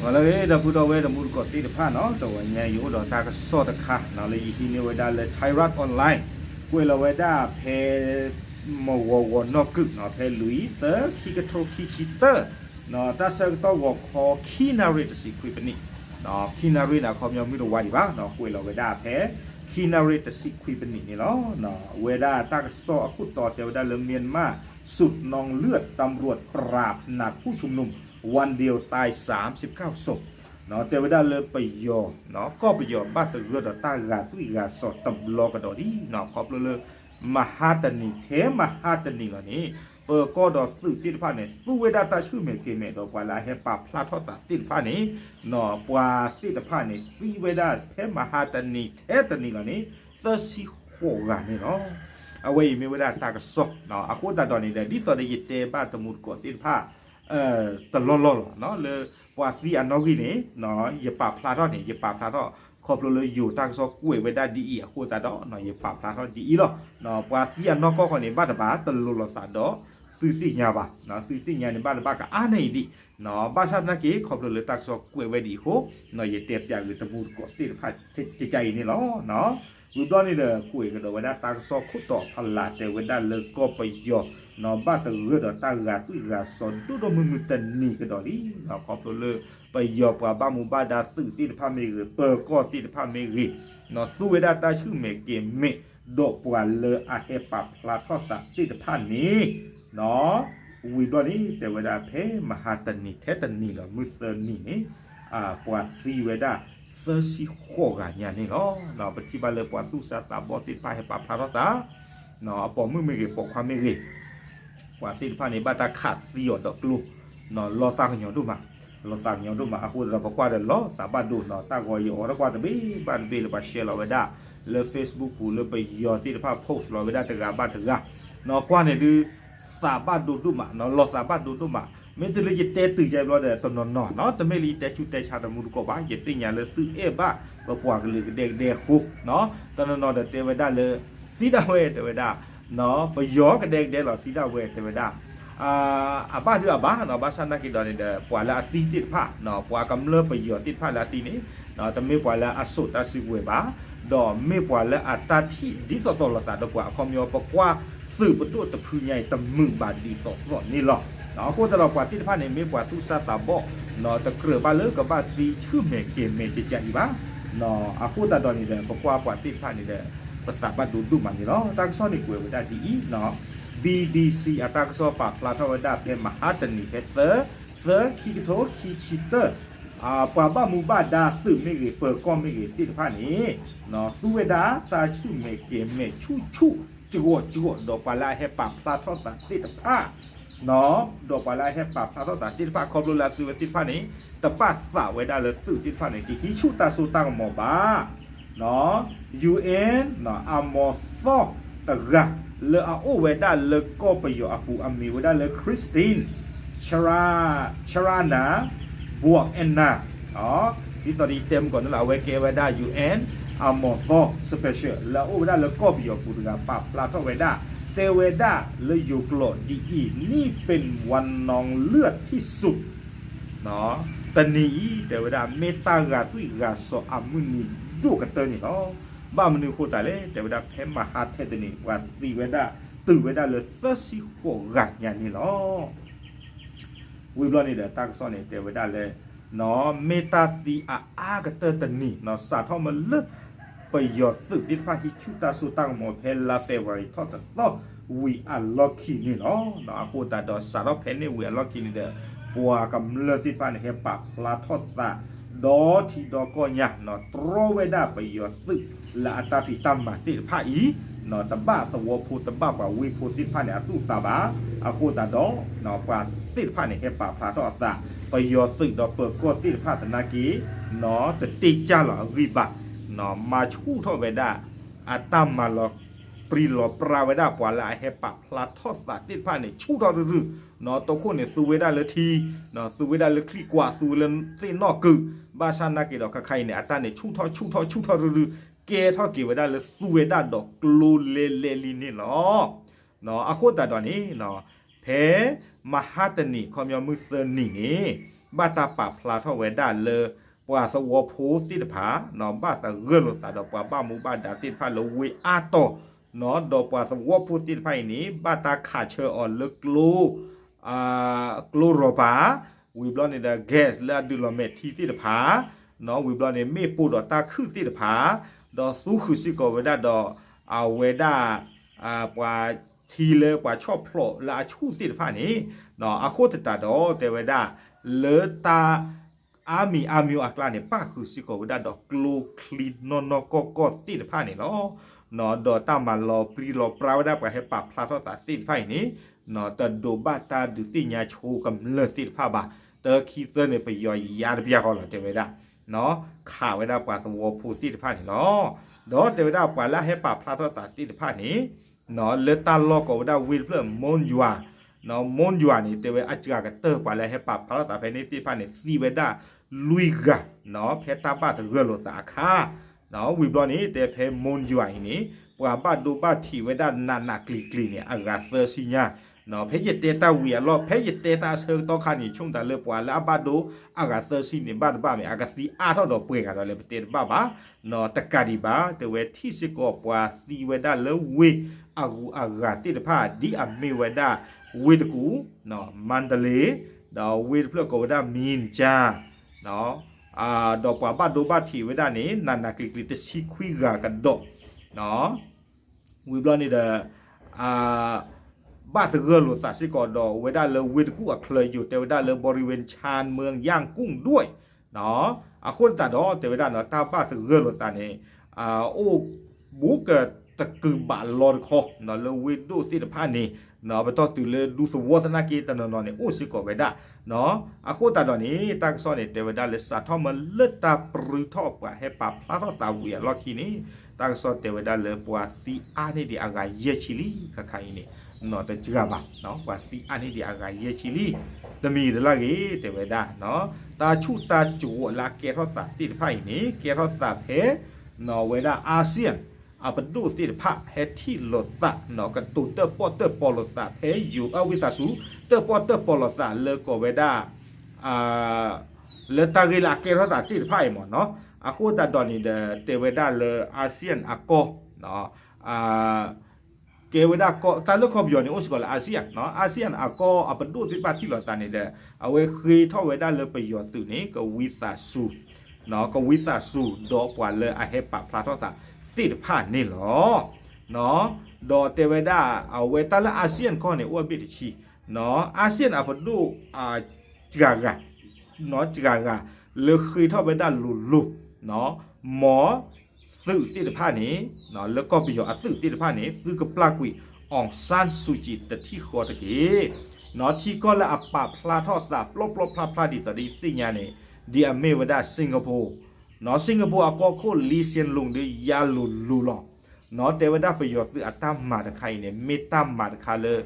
လၢအဂ့ၤ ဒီပုၢ်ဒီဝဲၢ်တံၤသကိးသ့ၣ်တဖၣ်နီၤ, တဂီၤညါယအိၣ်ဒီးတၢ်ကစီၣ်တခါနီၤ လၢယဟံးန့ၢ်ဝဲဒၣ်လၢ Thairath Online ကွဲးလီၤဝဲဒၣ်ဖဲ မဝီၤဝီၤနီၢ်ကုၢ်နီၤ ဖဲလွံၢ်သၢ ခံကထိခံဆံတၢ တၢ်ဆၢကတီၢ်ဂီၤခီ ခံနၣ်ရံၣ်တဆံခွံပနံး, ခံနၣ်ရံၣ်န့ၣ် အခီပညီမုၢ်တဝါဒံးဘၣ်နီၤ ကွဲးလီၤဝဲဒၣ်ဖဲ ခံနၣ်ရံၣ်တဆံခွံပနံးန့ၣ်လီၤ. အဝဲဒၣ်တၢ်ကစီၣ်အခိၣ်တီတဲဝဲဒၣ်လၢ မြန်မာ့ဆူးနှောင်းလၢ တမ်းရူး ပြၢးနး ผู้ชุมนุม วันเดียวตายสามสิบเก้าศพ တဲဝဲဒၣ်လၢပယီၤ ကီၢ်ပယီၤဘၣ်သဂၢၢ်ဒီးတၢ်ဂာ်သွံၣ်ဂာ်စီၤတဘျီကဒီးဒံးနီၤ ခီဖျိလၢ မဟါတနံၤ ထဲမဟါတနံၤလီၤန့ၣ် ပၢၤကီၢ်ဒီးသုးသ့ၣ်တဖၣ်န့ၣ် သူဝဲဒၣ်တၢ်ဆူၣ်မဲာ်ကဲၤမဲာ်ဒီးပှၤလၢအဟဲပာ်ဖျါထီၣ်သးသ့ၣ်တဖၣ်န့ၣ် ပှၤသ့ၣ်တဖၣ်န့ၣ် သံဝဲဒၣ်ဖဲမဟါတနံၤ ထဲတနံၤလီၤန့ၣ် သၢဆံဃိးဂၤန့ၣ်လီၤ. အဝဲအံၤမ့ၢ်ဝဲဒၣ်တၢ်ကစီၣ် အဃိသတးဒီးန့ၣ်ဒီး ဒ်သိးဒီးယတဲဘၣ်တံၤသကိးသ့ၣ်တဖၣ် တလီၢ်လီၢ်လီၤ လၢပှၤသံအနီၣ်ဂံၢ်န့ၣ် ယပာ်ဖျါထီၣ်န့ၣ် ယပာ်ဖျါထီၣ် ခီဖျိလၢယိၤတၢ်ကစီၣ်ကွဲးဝဲဒၣ်ဒ်အံၤအဃိသတးဒီး ယပာ်ဖျါထီၣ်ဒ်အံၤလီၤ. ပှၤသံအနီၢ်ကီၢ်ဃီန့ၣ် ဘၣ်တဘၣ်တလိၤလိာ်သးဒီး သုသ့ၣ်ညါဘၣ် သုသ့ၣ်ညါန့ၣ် ဘၣ်တဘၣ်ကအါန့ၢ်အံၤဒံး ဘၣ်ဆၣ်သနာ်က့ ခီဖျိလၢတၢ်ကစီၣ်ကွဲးဝဲဒ်အံၤအဃိ ယတဲပၠးဂ့ၤတံၤသကိးသ့ၣ်တဖၣ် ကကအံၤန့ၣ်လီၤ. ဝံၤဘျီန့ၣ်ဒီး ကွဲးကဒီးဝဲဒၣ်တၢ်ကစီၣ်ခိၣ်တီဖးလးတဲဝဲဒၣ်လၢကီၢ်ပယီၤ ဘၣ်သဂၢၢ်ဒီးတၢ်ဂာ်သွံၣ်ဂာ်စီၤဒိၣ်ဒိၣ်မုၢ်မုၢ်တနံၤကဒီးလံ ခီဖျိလၢပယီၤပှၤဘၣ်မူဘၣ်ဒါသုးသ့ၣ်တဖၣ်မ့ၢ်ဂ့ၤ ပၢၤကီၢ်သ့ၣ်တဖၣ်မ့ၢ်ဂ့ၤ သူဝဲဒၣ်တၢ်ဆူၣ်မဲာ်ကဲၤမဲာ် ဒီးပှၤလၢအဟဲပာ်ဖျါထီၣ်သးသ့ၣ်တဖၣ်န့ၣ် ဝံၤဘျီန့ၣ် တဲဝဲဒၣ်ဖဲမဟါတနံၤထဲတနံၤလီၤ မုၢ်သၢနံၤန့ၣ် ပှၤသံဝဲဒၣ်သၢဆံဃိးဂၤညါန့ၣ်လီၤ. ပထံၣ်ဘၣ်လၢပှၤသူၣ်စၢ်သးဘီၣ်သ့ၣ်တဖၣ်ဟဲပာ်ဖျါထီၣ်သး အပိာ်မုၣ်မ့ၢ်ဂ့ၤ ပိာ်ခွါမ့ၢ်ဂ့ၤ ပှၤသ့ၣ်တဖၣ်န့ၣ် ဘၣ်တၢ်ခးသံအီၤဒီးကျိ လီၤသးကညီၤဒိၣ်မး လီၤသးကညီၤဒိၣ်မး အဃိဒီးပကွၢ်ဒီးလီၤသးဘၣ်ဒိနီၤ တၢ်ဂီၤယအီၤတကွၢ်တဘ့ၣ်ဘၣ်တဘ့ၣ်လၢပှၤ share လီၤဝဲဒၣ် လၢ Facebook ပူၤလၢပယီၤသ့ၣ်တဖၣ် post လီၤဝဲဒၣ်တဂၤဘၣ်တဂၤ နီၤကွၢ်န့ၣ်ဒုး သးဘၣ်ဒိဒိၣ်မးနီၤ လီၤသးဘၣ်ဒိဒိၣ်မး မ့ၢ်တုၤလၢယတဲတုၤယါဘျီဒီးတနီၤနီၤနီၤ တမ့ၢ်လၢယတဲဆူၣ်တဲဆါတမူတကိးဘၣ် ယသ့ၣ်ညါလၢသုအဲၣ်ဘၣ်ပပှၤကလုာ်ကဒဲကဒဲအဃိ တနီၤနီၤဒီးတဲဝဲဒၣ်လၢ သံဒၣ်ဝဲတဲဝဲဒၣ် ပယီၤကဒဲကဒဲလီၤ သံဒၣ်ဝဲတဲဝဲဒၣ် အဘၣ်ဒုးအဘၣ်နီၤ ဘၣ်ဆၣ်သနာ်က့ဒီးန့ၣ်ဒီး ပှၤလၢအသံသ့ၣ်တဖၣ် ပှၤကမျၢၢ်ပယီၤသ့ၣ်တဖၣ်လၢအသံန့ၣ် တမ့ၢ်ပှၤလၢအစိာ်တၢ်စုကဝဲၤဘၣ် ဒီးမ့ၢ်ပှၤလၢအတၢ်ထံၣ်ဒ်သိးသိးလိာ်သးဒီးပှၤအခီပညီ ပကွၢ်သုးပဒိၣ်တဖုညါအံၤ တမုာ်ဘၣ်ဒ်သိးသိးန့ၣ်လီၤ. အဃိသတးဒီးပှၤသ့ၣ်တဖၣ်န့ၣ် မ့ၢ်ပှၤသူၣ်စၢ်သးဘီၣ် တကြၢးဘၣ်လၢကဘၣ်သံဆူၣ်မဲာ်ကဲၤမဲာ်ကကးအံၤဘၣ် အဃိသတးဒီးန့ၣ်ဒီး ပကွၢ်ပှၤသ့ၣ်တဖၣ်န့ၣ်ဒီး ပသးဘၣ်ဒိဒိၣ်မးန့ၣ်လီၤ. တၢ်ကစီၣ်န့ၣ်ကွဲးဝဲဒၣ်ဒ်အံၤ ဘီဘီစံ အတၢ်ကစီၣ်ပာ်ဖျါထီၣ်ဝဲဒၣ်ဖဲမဟါတနံၤဖဲသၢ သၢ ခံကထိခံဆံတၢ ပှၤဘၣ်မူဘၣ်ဒါသုးမ့ၢ်ဂ့ၤ ပၢၤကီၢ်မ့ၢ်ဂ့ၤသ့ၣ်တဖၣ်န့ၣ် သူဝဲဒၣ်တၢ်ဆူၣ်မဲာ်ကဲၤမဲာ်ဆူၣ်ဆူၣ် ကဝီၤကဝီၤဒီးပှၤလၢအဟဲပာ်ဖျါထီၣ်သးသ့ၣ်တဖၣ် ဒီးပှၤလၢအဟဲပာ်ဖျါထီၣ်သးသ့ၣ်တဖၣ် ခီဖျိလၢအသုဝဲသ့ၣ်တဖၣ်န့ၣ် တဘၣ်သးဝဲဒၣ်လၢသုးသ့ၣ်တဖၣ်န့ၣ် ကဟံးဆူၣ်တၢ်စိတၢ်ကမီၤဘၣ် UN အမီၤသီတဂၤ လၢအအိၣ်ဝဲဒၣ်လၢကီၢ်ပယီၤအပူၤ အမံၤဝဲဒၣ်လၢ Christine Charana Burgener ဒ်သိးဒီးယတဲမုၢ်ကီၢ်န့ၣ်လီၤ အဝဲကဲဝဲဒၣ် UN အမီၤသီ special လၢအအိၣ်ဝဲဒၣ်လၢကီၢ်ပယီၤပူၤတဂၤ ပာ်ဖျါထီၣ်ဝဲဒၣ် တဲဝဲဒၣ်လၢယိၤကျိာ်ဒ်အံၤ นี่เป็นวันนองเลือดที่สุด တနံၤအံၤ တဲဝဲဒၣ် မ့ၢ်တၢ်ဂာ်သွံၣ်ဂာ်စီၤအမုၢ်နံၤဒိၣ်ကတၢၢ်န့ၣ်လီၤ. ဘၣ်မနုၤအဃိသတးလဲၣ် တဲဝဲဒၣ် ဖဲမဟါထဲတနံၤ ပှၤသံဝဲဒၣ် တုၤဝဲဒၣ်လၢသၢဆံဃိးဂၤညါန့ၣ်လီၤ. ဝံၤဘျီန့ၣ်ဒီး တၢ်ကစီၣ်န့ၣ် တဲဝဲဒၣ်လၢ မ့ၢ်တၢ်သံအအါကတၢၢ်တနံၤ စးထီၣ်မ့ၢ်လၢ ပယီၤသုးသ့ၣ်တဖၣ်ဟံးဆူၣ်တၢ်စိတၢ်ကမီၤဖဲလါ February ထီၣ်တသီ ဝံၤအလီၢ်ခံန့ၣ်လီၤ. အဃိသတးဒီး စးထီၣ်ဖဲန့ၣ်ဝံၤအလီၢ်ခံန့ၣ်ဒီး ပှၤကမျၢၢ်သ့ၣ်တဖၣ်န့ၣ် ဟဲပာ်ဖျါထီၣ်သး ဒီထံဒီကီၢ်ညါ တြီဝဲဒၣ်ပယီၤသုး လၢအတၢ်ဖံးတၢ်မၤသ့ၣ်တဖၣ်အံၤ တဘၣ်သဝီဖိတဘၣ်ပှၤဝ့ၢ်ဖိသ့ၣ်တဖၣ်န့ၣ် အသူၣ်အသးဘၣ်. အဃိသတးဒီး ပှၤသ့ၣ်တဖၣ်န့ၣ် ဟဲပာ်ဖျါထီၣ်အသး ပယီၤသုးဒီးပၢၤကီၢ်သ့ၣ်တဖၣ်သနာ်က့ တတ့ၢ်ကၢ်လီၤအဂံၢ်ဘၣ် မၤဆူၣ်ထီၣ်ဝဲဒၣ် အတၢ်မၤလီၤပြံလီၤပြါဝဲဒၣ် ပှၤလၢအဟဲပာ်ဖျါထီၣ်သးသ့ၣ်တဖၣ်န့ၣ် ဆူၣ်ထီၣ်ရုရု တိခိၣ်န့ၣ် သူဝဲဒၣ်လၢထံ သူဝဲဒၣ်လၢချံကွာ် သူဝဲလၢသ့ၣ်နီၣ်ကုာ် ဘၣ်ဆၣ်သနာ်က့ဒီး ခဲခါအံၤန့ၣ် အတၢ်န့ၣ် ဆူၣ်ထီၣ်ဆူၣ်ထီၣ်ဆူၣ်ထီၣ်ရုရု ကဲထီၣ်က့ၤဝဲဒၣ်လၢသူဝဲဒၣ်ဒီးကျိလဲလဲလံန့ၣ်လီၤ. အဃိသတးဒီးန့ၣ် ဖဲမဟါတနံၤ ခီပညီမုၢ်သၢနံၤန့ၣ် ဘၣ်တၢ်ပာ်ဖျါထီၣ်ဝဲဒၣ်လၢ ပှၤသဝီဖိသ့ၣ်တဖၣ် ဘၣ်သဂၢၢ်လိာ်သးဒီးပှၤဘၣ်မူဘၣ်ဒါသ့ၣ်တဖၣ်လၢဝ့ၢ်အါတီၤ ဒီးပှၤသဝီဖိသ့ၣ်တဖၣ်အံၤန့ၣ် ဘၣ်တၢ်ခးဆၢအီၤလၢကျိ ကျိရပၤ ဝံၤဘျီန့ၣ်ဒီး gas လၢအဒုးလီၤမဲာ်ထံသ့ၣ်တဖၣ် ဝံၤဘျီန့ၣ် မ့ၣ်ပိၢ်ဒီးတၢ်ခုၣ်သ့ၣ်တဖၣ် ဒီးသူဃုာ်စ့ၢ်ကီးဝဲဒၣ်ဒီး အဝဲဒၣ် ပှၤထံလၢပှၤဆီၣ်ဖျိးလၢအဆူၣ်သ့ၣ်တဖၣ်န့ၣ် အဃိသတးဒီးတဲဝဲဒၣ် လၢတၢ် အါမံၤအါမံၤအကျါန့ၣ် ပၣ်ဃုာ်စ့ၢ်ကီးဝဲဒၣ်ဒီးကျိချံနီၢ်နီၢ်ကီၢ်ကီၢ်သ့ၣ်တဖၣ်န့ၣ်လီၤ. ဒီးတၢ်မၤလီၤပြံလီၤပြါဝဲဒၣ်ပှၤဟဲပာ်ဖျါထီၣ်သးသ့ၣ်တဖၣ်အံၤန့ၣ် တဒိးဘၣ်တၢ်ဒုးသ့ၣ်ညါဆိကမျၢၢ်သ့ၣ်တဖၣ်ဘၣ်. တခံသၢန့ၣ် ပယီၤယါတပျၢ်ဃီလီၤ တဲဝဲဒၣ် ခးဝဲဒၣ်ပှၤသဝီဖိသ့ၣ်တဖၣ်န့ၣ်လီၤ. ဒီးတဲဝဲဒၣ်ပှၤလၢအဟဲပာ်ဖျါထီၣ်သးသ့ၣ်တဖၣ်န့ၣ် လၢတၢ်လီၢ်ကိးဝဲဒၣ်ဝ့ၢ်တဖျၢၣ် မူၣ်ယွၤ မူၣ်ယွၤန့ၣ် တဲဝဲအစှၤကတၢၢ်ပှၤလၢအဟဲပာ်ဖျါထီၣ်သးဖဲန့ၣ်သ့ၣ်တဖၣ်န့ၣ် သံဝဲဒၣ်လွံၢ်ဂၤ ဖဲတၢ်ဘၣ်သဂၢၢ်လိာ်သးအခါ ဝံၤဘျီန့ၣ် တဲဖဲမူၣ်ယွၤအံၤန့ၣ် ပှၤဘၣ်ဒိဘၣ်ထံးဝဲဒၣ်နးနးကျံၤကျံၤန့ၣ် အဂၤသၢဆံညါ ဖဲယတဲတၢ်ဝံၤအလီၢ် ဖဲယတဲတၢ်အဆၢကတီၢ်ခါန့ၣ် ဆိကမိၣ်တၢ်လၢပှၤလၢအဘၣ်ဒိအဂၤသၢဆံန့ၣ် ဘၣ်တဘၣ်မ့ၢ် အကသံအါထီၣ်ဒီးပှဲၤဂၤဒီးလဲၣ် ပတဲတဘၣ်ဘၣ် တကးဒံးဘၣ် တဲဝဲထံၣ်စ့ၢ်ကီးပှၤသံဝဲဒၣ်လၢဝ့ၢ်အဂုၤအဂၤသ့ၣ်တဖၣ် ဒ်အမ့ၢ်ဝဲဒၣ် ဝ့ၢ်တကူၣ် မါတလ့ ဒီးဝ့ၢ်တဖျၢၣ်ကိးဝဲဒၣ်မံၤကၠၢ ဒီးပှၤဘၣ်ဒိဘၣ်ထံးဝဲဒၣ်န့ၣ် နးနးကျံၤကျံၤတဆံခွံဂၤကဒီး ဝံၤဘျီန့ၣ်ဒီး ဘၣ်သဂၢၢ်လိာ်သးစ့ၢ်ကီးဒီးဝဲဒၣ်လၢဝ့ၢ်တကူၣ်အချၢယိာ် တဲဝဲဒၣ်လၢ บริเวณชานเมืองย่างกุ้งด้วย အဃိသတးဒီးတဲဝဲဒၣ် တၢ်ဘၣ်သဂၢၢ်လိာ်သးန့ၣ် အိၣ်ဘူးကတကုာ်ဘးလီတခီ လၢဝ့ၢ်ဒိၣ်သ့ၣ်တဖၣ်န့ၣ် ပတီၢ်တုၤလၢဒူသဝီသနာ်က့တနီၤနီၤန့ၣ် အိၣ်စ့ၢ်ကီးဝဲဒၣ် အဃိသတးဒီးန့ၣ် တၢ်ကစီၣ်န့ၣ် တဲဝဲဒၣ်လၢစးထီၣ်မၢလၢတၢ်ပြူထီၣ်ပှၤဟဲပာ်ဖျါထီၣ်သးဝံၤအလီၢ်ခံန့ၣ် တၢ်ကစီၣ်တဲဝဲဒၣ်လၢပှၤသံအါန့ၢ်ဒံးအဂၤယဲၢ်ဆံလံ ခါခါအံၤန့ၣ် နီၢ်တစှၤဘၣ် ပှၤသံအါန့ၢ်ဒံးအဂၤယဲၢ်ဆံလံ တမံၤတလၢ်ဂ့ၤ တဲဝဲဒၣ် တၢ်ဆူၣ်တၢ်ကဝီၤလၢအကဲထီၣ်သးသ့ၣ်တဖၣ်အံၤန့ၣ် ကဲထီၣ်သးဖဲ နီၢ်ဝဲဒၣ် ASEAN အပဒိၣ်သ့ၣ်တဖၣ် ဟဲထံၣ်လိာ်သး နီၢ်ကတိၤတၢၣ်ပီၣ်တၢၣ်ပီလိာ်သးဖဲယိၤအဝံသးစူၤ တၢၣ်ပီၣ်တၢၣ်ပီလိာ်သးလၢကိးဝဲဒၣ် လၢတၢ်ဂ့ၢ်လၢအကဲထီၣ်သးသ့ၣ်တဖၣ်အံၤမ့ၢ်နီၢ် အဃိသတးဒီးန့ၣ်ဒီး တဲဝဲဒၣ်လၢ ASEAN အကီၢ် ကဲဝဲဒၣ် တၢ်လၢကီၢ်ပယီၤန့ၣ် အိၣ်စ့ၢ်ကီးလၢ ASEAN နီၢ် ASEAN အကီၢ်အပဒိၣ်သ့ၣ်တဖၣ်ထံၣ်လိာ်သးန့ၣ်ဒီး အဝဲဃ့ထီၣ်ဝဲဒၣ်လၢပယီၤသုးန့ၣ် ကဝံသးစူၤ ကဝံသးစူၤဒီးပှၤလၢအဟဲပာ်ဖျါထီၣ်သးသ့ၣ်တဖၣ်န့ၣ်လီၤ. ဒီးတဲဝဲဒၣ် အဝဲတၢ်လၢ ASEAN ကီၢ်န့ၣ် အိၣ်အဘ့ၣ်တဆံ ASEAN အပဒိၣ် စှၤဂၤ စှၤဂၤ လၢဃ့ထီၣ်ဝဲဒၣ်လိၤလိၤ မ်သုးသ့ၣ်တဖၣ်န့ၣ် လၢကီၢ်ပယီၤအသုးသ့ၣ်တဖၣ်န့ၣ် သုကပျၢ်ကွံာ် အောင်ဆန်းစုကြည် တထံၣ်ဃီတက့ၢ်. ထံကီၢ်လၢအပာ်ဖျါထီၣ်သးပျီပျီဖျါဖျါဒ်သိးဒ်သ့ၣ်ညါန့ၣ် ဒ်အမ့ၢ်ဝဲဒၣ် Singapore Singapore အကီၢ်ခိၣ် Lee Hsien Loong ဒီးယါလိၤလိၤလီၤ. နီၢ်တဲဝဲဒၣ်ပယီၤသုးအတၢ်မၤတခါအံၤန့ၣ် မ့ၢ်တၢ်မၤတခါလၢ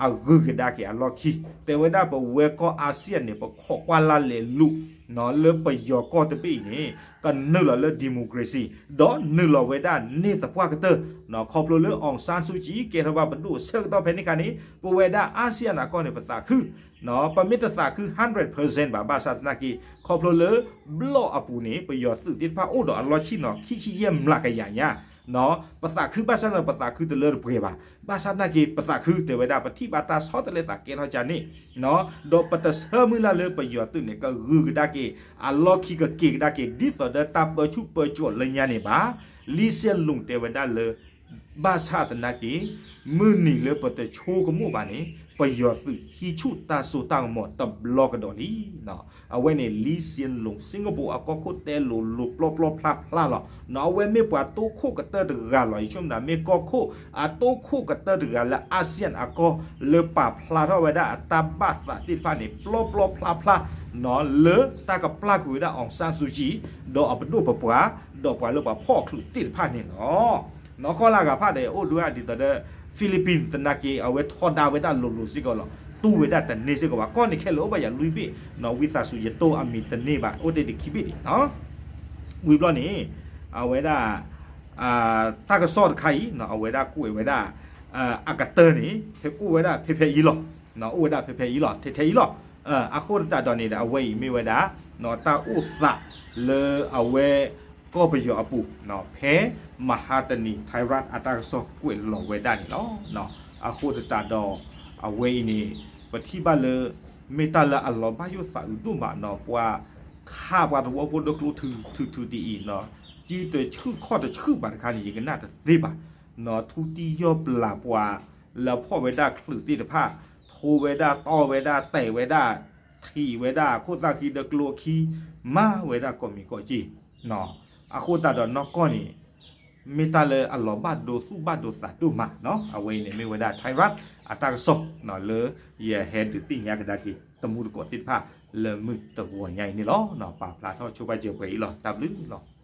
အဂုၤကဒါက့ၤအလီၢ်ခံ တဲဝဲဒၣ်ပဝဲကီၢ် ASEAN န့ၣ် ပခိးကွၢ်လၢ်လဲၤလူၤ လၢပယီၤကီၢ်တဘ့ၣ်အံၤန့ၣ် ကနုာ်လီၤလၢ democracy ဒီးနုာ်လီၤဝဲဒၣ်န့ၢ်သပှၢ်ကတၢၢ် ခီဖျိလၢ အောင်ဆန်းစုကြည် ကဲထီၣ်ဘၣ်ပဒိၣ်အဆၢကတီၢ်ဖဲန့ၣ်အခါန့ၣ် ပဝဲဒၣ် ASEAN အကီၢ်န့ၣ် ပသးခု ပမ့ၢ်တသးခု hundred percent ဘၣ် ဘၣ်ဆၣ်သနာ်က့ ခီဖျိလၢ ဘျီၣ်အပူၤန့ၣ် ပယီၤသုးသ့ၣ်တဖၣ်အိၣ်ဒီးအလီၢ်ဆံၣ်နီၤ ခံဆံယဲၢ်မျးကယၤညါ ပသးခုဘၣ်ဆၣ်န့ၣ် ပသးခုတလၢတပှဲၤဘၣ်. ဘၣ်ဆၣ်သနာ်က့ ပသးခုတဲဝဲဒၣ် ပထံၣ်ဘၣ်တၢ်ဆီတလဲသးကဲထီၣ်ကန့ၣ် ဒီးပတဆၢမုၢ်လၢ်လၢပယီၤသုးန့ၣ် ကဂုၤကဒါက့ၤ အလီၢ်ခံကက့ၤကဒါက့ၤ ဒ်သိးဒီးတၢ်ပၢဆူၣ်ပၢစိးလၢညါန့ၣ်ဘၣ်. Lee Hsien Loong တဲဝဲဒၣ်လၢ ဘၣ်ဆၣ်သနာ်က့ မုၢ်နံၤလၢပတဆိကမိၣ်ဘၣ်န့ၣ် ပယီၤသုးဟံးဆူၣ်တၢ်စိတၢ်ကမီၤတဘျီကဒီးလံ. အဝဲန့ၣ် Lee Hsien Loong Singapore အကီၢ်ခိၣ်တဲလိၤလိၤပျီပျီဖျါဖျါလီၤ. အဝဲမ့ၢ်ပှၤတိခိၣ်ကတၢၢ်တဂၤလီၤ. ယဆိကမိၣ်မ့ၢ်ကီၢ်ခိၣ်အတိခိၣ်ကတၢၢ်တဂၤလၢ ASEAN အကီၢ်လၢပာ်ဖျါထီၣ်ဝဲဒၣ်အတၢ်ဘၣ်သးသ့ၣ်တဖၣ်န့ၣ် ပျီပျီဖျါဖျါ လၢတၢ်ကပျၢ်ကွံာ်ဝဲဒၣ် အောင်ဆန်းစုကြည် ဒီးအပဒိၣ်ပပှၢ် ဒီးပှၤလၢပှၤဖီၣ်ချုးသ့ၣ်တဖၣ်န့ၣ်လီၤ. နီၢ်ကီၢ်လၢအဂၤဖၣ်ဒီး အိၣ်ဒၣ်ဝဲဒ်သိးဒီး Philippines သနာ်က့ အဝဲထီဒါဝဲဒၣ်လိၤလိၤစ့ၢ်ကီးလီၤ. တူၢ်ဝဲဒၣ်တန့ၢ်စ့ၢ်ကီးဘၣ်. ကီၢ်န့ၣ်ခဲလၢာ်အိၣ်ဘၣ်ယၤလွံၢ်ဘ့ၣ် နီၢ်ဝံသးစူၤ ယတိၢ်အမံၤတန့ၢ်ဘၣ် အိၣ်တ့ၢ်ဒံးခံဘ့ၣ်ဒံး ဝံၤဘျီန့ၣ် အဝဲဒၣ် တၢ်ကစီၣ်တခါအံၤ အဝဲဒၣ်ကွဲးဝဲဒၣ် အကတၢၢ်န့ၣ် အိၣ်ဝဲဒၣ်ဖဲဖဲအံၤလီၤ. အိၣ်ဝဲဒၣ်ဖဲဖဲအံၤလီၤ ထဲထဲအံၤလီၤ. အဃိသတးဒီးန့ၣ်ဒီး အဝဲအံၤမ့ၢ်ဝဲဒၣ် တၢ်အိၣ်သးလၢအဝဲ ကီၢ်ပယီၤအပူၤ ဖဲမဟါတနံၤ Thai Rat အတၢ်ကစီၣ်ကွဲးလီၤဝဲဒၣ်န့ၣ်လီၤ. အဃိသတးဒီး အဝဲအံၤန့ၣ် ပထံၣ်ဘၣ်လၢ မ့ၢ်တၢ်လၢအလီၤဘၣ်ယိၣ်သးအုးဒိၣ်မးနီၤ ပှၤခးပှၤသဝီဖိဒီးကျိ ထုထုတအံၤနီၤ စုတဆူၣ်ခီၣ်တဆူၣ်ဘၣ်တခါန့ၣ် ယကနၣ်တသ့ဘၣ်နီၤ ထူတံယီၢ်ပျၢ်ပှၤ လၢဖီၣ်ဝဲဒၣ်ချုးသ့ၣ်တဖၣ် ထိဝဲဒၣ်တီၢ်ဝဲဒၣ် တဲာ်ဝဲဒၣ် ထံၣ်ဝဲဒၣ်ခိၣ်သၣ်ဃံဒီးကျိအခံ မၤဝဲဒၣ်ကိးမံၤကိးက့ၢ်နီၤ အဃိသတးဒီးနီၢ်ကီၢ်န့ၣ် မ့ၢ်တၢ်လၢအလီၤဘၣ်ဒိသူၣ်ဘၣ်ဒိသးဒိၣ်မးနီၤ အဝဲအံၤန့ၣ်မ့ၢ်ဝဲဒၣ် Thai Rat အတၢ်ကစီၣ်နီၤ လၢယဟဲဒုးသ့ၣ်ညါကဒါက့ၤ တမူတကိးသ့ၣ်တဖၣ် လၢမုၢ်တဂီၤညါအံၤန့ၣ်လီၤ. ပာ်ဖျါထီၣ်ဆိပာ်စၢၤပှဲၤအံၤလီၤ. တၢ်ဘျုးလီၤ.